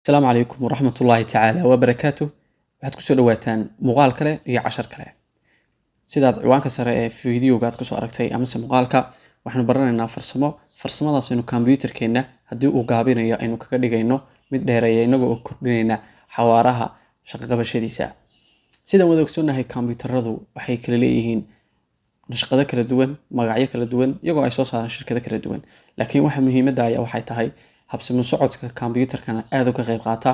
Asalaamu calaykum waraxmatullaahi tacaala wabarakaatu. Waxaad kusoo dhawaataan muuqaal kale iyo cashar kale. Sidaad ciwaanka sare ee fiidiyowga aad kusoo aragtay amase muuqaalka, waxaanu baranaynaa farsamo. Farsamadaas aynu kombiyuutarkeenna haddii uu gaabinayo aynu kaga dhigayno mid dheereeya, inagoo oo kordhinayna xawaaraha shaqo qabashadiisa. Sidaan wada ogsoonnahay, kombiyuutaradu waxay kala leeyihiin nashqado kala duwan, magacyo kala duwan, iyagoo ay soo saaraan shirkado kala duwan. Laakiin waxa muhiimadda ayaa waxay tahay habsami socodka kombiyuutarkana aad uga qayb qaata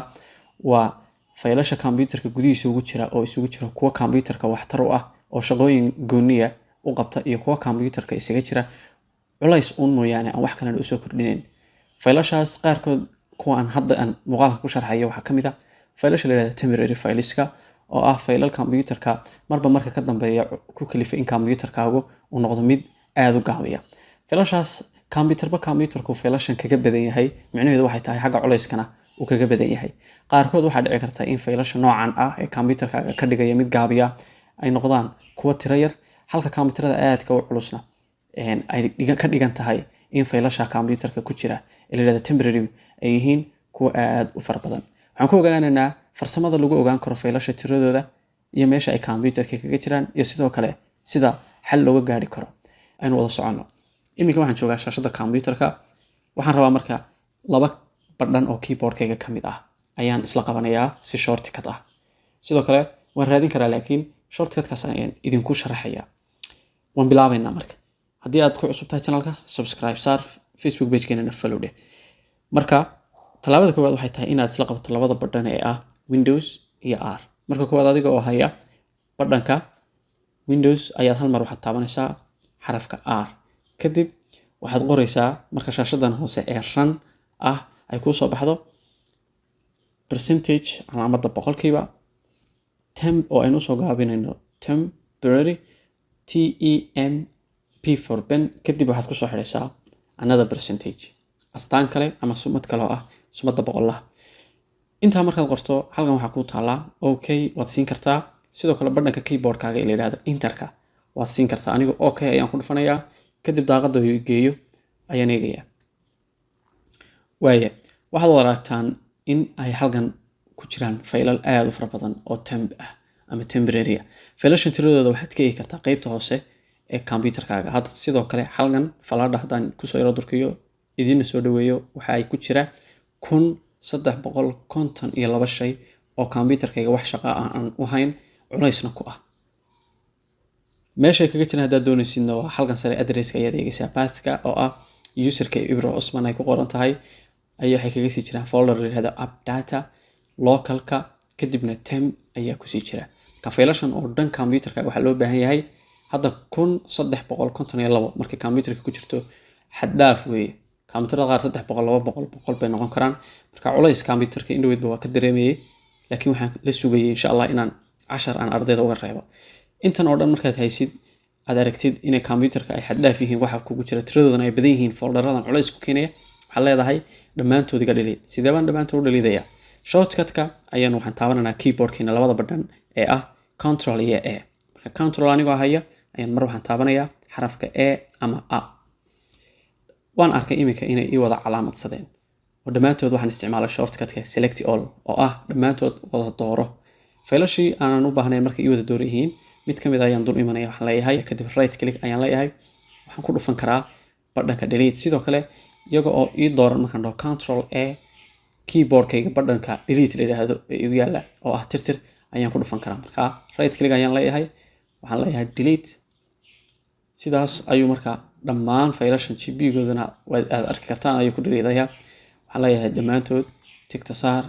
waa faylasha kombiyuutarka gudihiisa ugu jira, oo isugu jira kuwa kombiyuutarka waxtar u ah oo shaqooyin gooniya u qabta iyo kuwa kombiyuutarka isaga jira culays uun mooyaane aan wax kalena usoo kordhinayn. Faylashaas qaarkood, kuwa aan hadda aan muuqaalka ku sharxayo, waxaa ka mid ah faylasha la yihahdo temporary fileska, oo ah faylal kombiyuutarka marba marka ka dambeeya ku kalifa in kombiyuutarkaagu uu noqdo mid aada u gaabiya. Faylashaas kombiyuutarba kombiyuutarku faylashan kaga badan yahay, micnaheedu waxay tahay xagga culayskana uu kaga badan yahay. Qaarkood waxaa dhici karta in faylasha noocan ah ee kombiyuutarkaaga ka dhigaya mid gaabiya ay noqdaan kuwa tiro yar, halka kombiyuutarada aadka u culusna ay ka dhigan tahay in faylasha kombiyuutarka ku jira ee la yihahdo temporary ay yihiin kuwa aada u fara badan. Waxaan ku ogaanaynaa farsamada lagu ogaan karo faylasha tiradooda iyo meesha ay kombiyuutarka kaga jiraan, iyo sidoo kale sida xal looga gaari karo. Aynu wada soconno. Iminka waxaan joogaa shaashadda kombiyuutarka. Waxaan rabaa marka laba badhan oo keyboardkayga ka mid ah ayaan isla qabanayaa si shortcut ah. Sidoo kale waan raadin karaa, laakiin shortcutkaas ayaan idinku sharaxayaa. Waan bilaabaynaa. Marka haddii aad ku cusub tahay channelka, subscribe saar, Facebook pagekeenana follow dheh. Marka tallaabada koowaad waxay tahay inaad isla qabato labada badhan ee ah Windows iyo R. Marka koowaad, adiga oo haya badhanka Windows ayaad hal mar waxaad taabanaysaa xarafka R. Kadib waxaad qoraysaa, marka shaashadan hoose ee Run ah ay kuu soo baxdo, percentage, calaamadda boqolkiiba, temp, oo aynu usoo gaabinayno temporary, T E M P for pen. Kadib waxaad kusoo xidhaysaa another percentage, astaan kale ama sumad kale oo ah sumadda boqolaha. Intaa markaad qorto, halkan waxaa kuu taallaa okay, waad siin kartaa. Sidoo kale badhanka keyboardkaaga ee la yidhahdo enterka waad siin kartaa. Aniga okay ayaan ku dhufanayaa. Kadib daaqadda geeyo ayaan eegayaa. Waaya, waxaad wada aragtaan in ay halkan ku jiraan faylal aada u fara badan oo temp ah ama temporary ah. Faylashan tiradooda waxaad ka eegi kartaa qeybta hoose ee computerkaaga. Hadda sidoo kale halkan falaadha haddaan kusoo yaro durkiyo, idiinna soo dhaweeyo, waxa ay ku jira 1352 shay oo computerkayga wax shaqa ah aan u hayn, culaysna ku ah. Meeshay kaga jiraan haddaad doonaysidna waa halkan sare, addresska ayaad eegaysaa, pathka oo ah userka Ibro Cusman ay ku qoran tahay ayaa waxay kaga sii jiraan folder la yihahdo app data, localka, kadibna temp ayaa kusii jira. Marka faylashan oo dhan computerka waxaa loo baahan yahay hadda 1352 markay computerka ku jirto xad dhaaf weeye. Computerada qaar 300, 200, 100 bay noqon karaan. Marka culays computerka indhoweydba waa ka dareemayay, laakiin waxaan la sugayay insha Allah inaan cashar aan ardayda uga reebo. Intan oo dhan markaad haysid, aad aragtid inay computerka ay xad dhaaf yihiin waxa kugu jira, tiradoodana ay badan yihiin, folderadan culays ku keenaya, waxaad leedahay dhammaantood iga delete. Sidee baan dhammaantood u deleteaya? Shortcutka ayaan waxaan taabananaa keyboardkeena labada badhan ee ah Control iyo A. Marka Control anigoo haya ayaan mar waxaan taabanayaa xarafka A ama A. Waan arkay iminka inay ii wada calaamadsadeen oo dhammaantood. Waxaan isticmaalay shortcutka select all, oo ah dhammaantood wada dooro. Faylashii aanan u baahnayn markay ii wada dooran yihiin, mid ka mid ayaan dul imanaya. Waxaan leeyahay kadib right click ayaan leeyahay, waxaan ku dhufan karaa badhanka delete. Sidoo kale iyaga oo ii dooran, markaan dhaho Control A, keyboardkayga badhanka delete la yidhaahdo ee igu yaalla oo ah tirtir ayaan ku dhufan karaa. Marka right click ayaan leeyahay, waxaan leeyahay delete. Sidaas ayuu markaa dhammaan faylashan GB-goodana aad arki kartaan ayuu ku deleteayaa. Waxaan leeyahay dhammaantood tickta saar,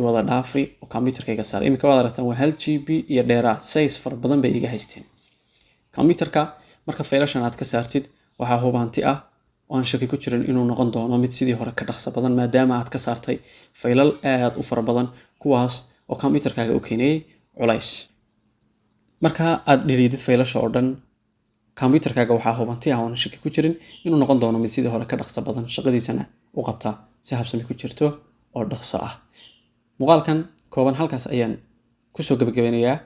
wada dhaafi oo computerkayga saar. Iminka waad aragtaan, waa 1 GB iyo dheeraa, size fara badan bay iga haysteen computerka. Marka faylashan aad ka saartid, waxaa hubaanti ah oo aan shaki ku jirin inuu noqon doono mid sidii hore ka dhaqso badan, maadaama aad ka saartay faylal aad u fara badan, kuwaas oo computerkaaga u keenayay culays. Marka aad deletetid faylasha oo dhan, computerkaaga waxaa hubanti ah oon shaki ku jirin inuu noqon doono mid sidii hore ka dhaqso badan, shaqadiisana u qabta si habsami ku jirto oo dhaqso ah. Muuqaalkan kooban halkaas ayaan kusoo gabagabeynayaa.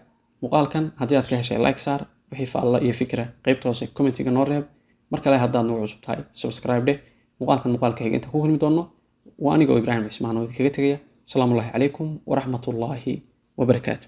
Muuqaalkan haddii aad ka heshay, like saar. Wixii faalla iyo fikra qaybta hoose commentiga noo reeb. Mar kale haddaad nagu cusub tahay, subscribe dheh. Muuqaalkan muuqaalka xiga intaan ku kulmi doonno, waa aniga oo Ibraahim Cismaan oo idinkaga tegaya. Asalaamu ullahi calaykum waraxmatullaahi wabarakaatu.